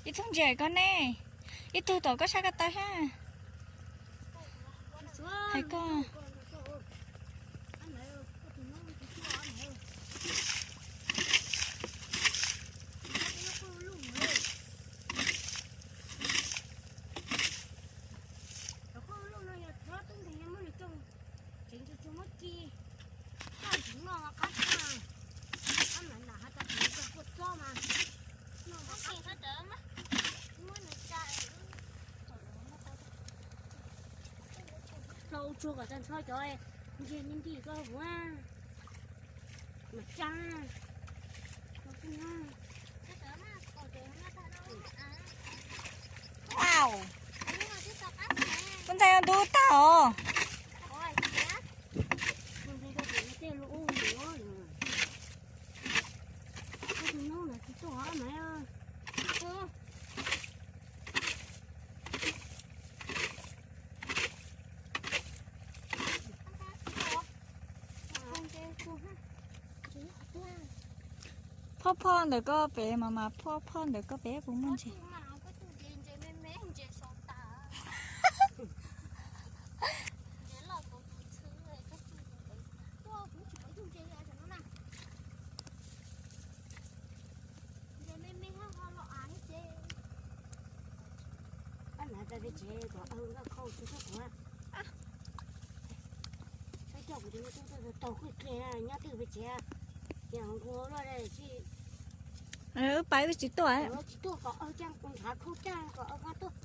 Ib tug ntses koj ne, ib tug tom koj sab ko taw thiab. Hais koj. Tso ua tsuag kom tag nrho cov ntses nti nti koj huv mas tsa. Ua ntxhais ntub tag os. Phoj phoj ntawm koj pem mas mas phoj phoj ntawm koj pem puas muaj ntses? Ab, na peb tsev kom nkauj khau tsis txhob kuv. Saib coj kuv tus me tub tuaj tau kuj kiag nyob twj peb tsev. Yog nqua luaj si. Wb pais wb tsis tuaj. Tsis tuaj kom nrhav khau caj kom nqa tuaj.